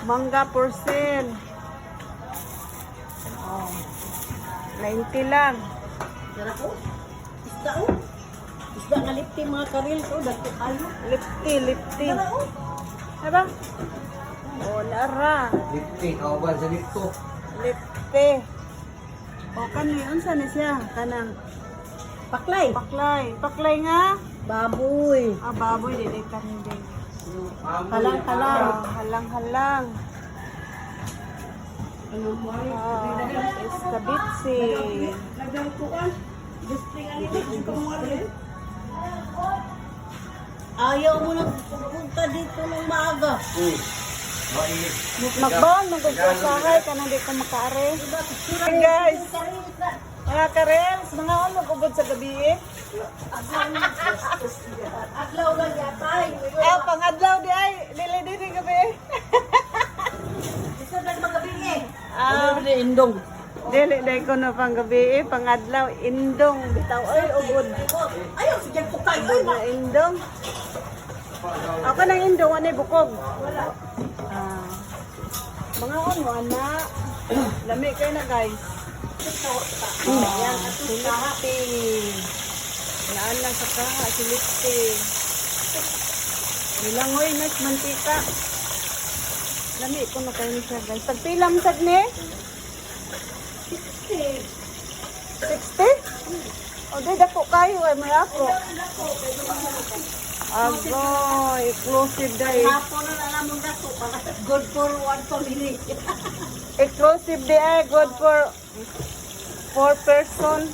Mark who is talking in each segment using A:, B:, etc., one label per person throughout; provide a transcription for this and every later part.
A: Mangga for sale. Oh. 90 lang.
B: Tara ko. Isda oh. Isda nga lipti, mga karil ko. Dagko kayo.
A: Lipti, lipti.
B: Tara oh.
A: Diba? Oh, nara.
C: Lipti, kauban sa lipto.
A: Lipti. O, kani, unsa ni siya? Kanang
B: Paklay.
A: Paklay. Paklay nga?
B: Baboy.
A: Ah, baboy, dili kanding.
B: Halang halang.
A: Ah, halang-halang.
B: Ano mo ay?
A: Ah, iskabitsi.
B: Ayaw mo nang pupunta dito ng maaga.
A: Magbaon, magugpasahay ka nang di ko makaare. Hey guys, mga karels, mga on mag-ubod sa gabi eh.
B: Adlaw lang yatay.
A: Ah, pangadlaw di ay, dili dili gabi eh.
B: Isa lang magabi eh.
A: Ah,
B: Indong.
A: Dili dai ko na pang gabi eh, pangadlaw indong bitaw ay ubod.
B: Ayaw, sige ko kayo.
A: Ubod na indong. Ako nang indong anay bukog. Ah. Mga on mo ana. Lami kay na, guys. Yan, silipti. Naan lang sa kaha, silipti. Nilangoy na mantika. Lami ko na kayo siya, guys. Tagpila mo sad ni? 60. 60? O di dako kayo ay may ako. Agoy, exclusive day.
B: Hapon na lang mong dako. Good for one family.
A: Exclusive day ay good for four person.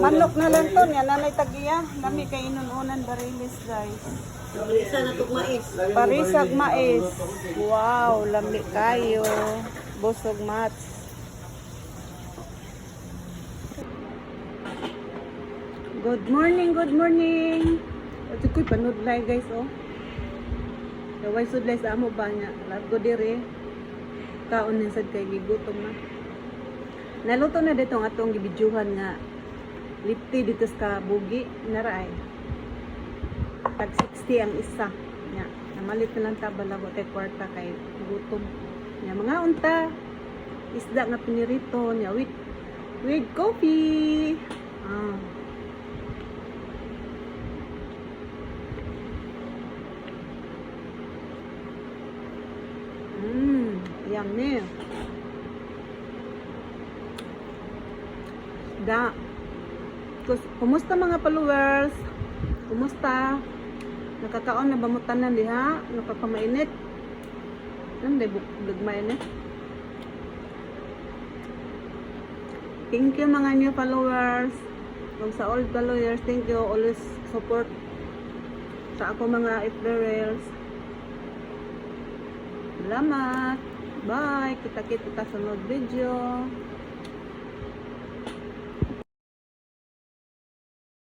A: Manok na lang to niya, nanay tagiya. Lami kay inununan barilis, guys.
B: Isa na itong mais.
A: Parisag mais. Wow, lami kayo. Busog mats. Good morning, good morning. Ito ko'y panudlay, guys, oh. Gaway sudlay sa amo ba niya. Lahat ko dire. Kaon din sad kay gigutom na. Naluto na dito ang atong gibidyuhan nga lipti dito sa Bugi. Naraay. Tag 60 ang isa. Nya, namalit na lang ta balago tay kwarta kay gutom. Nya, mga unta isda nga pinirito nya with coffee. Ah. Yummy. Da. Kumusta, mga followers? Kumusta? Nakakaon na ba mo tanan diha? Nakakamainit? Nanday bugmay na. Thank you, mga new followers. Kung sa old followers, thank you always support sa ako mga FB Reels. Salamat. Bye. Kita-kita sa sunod video.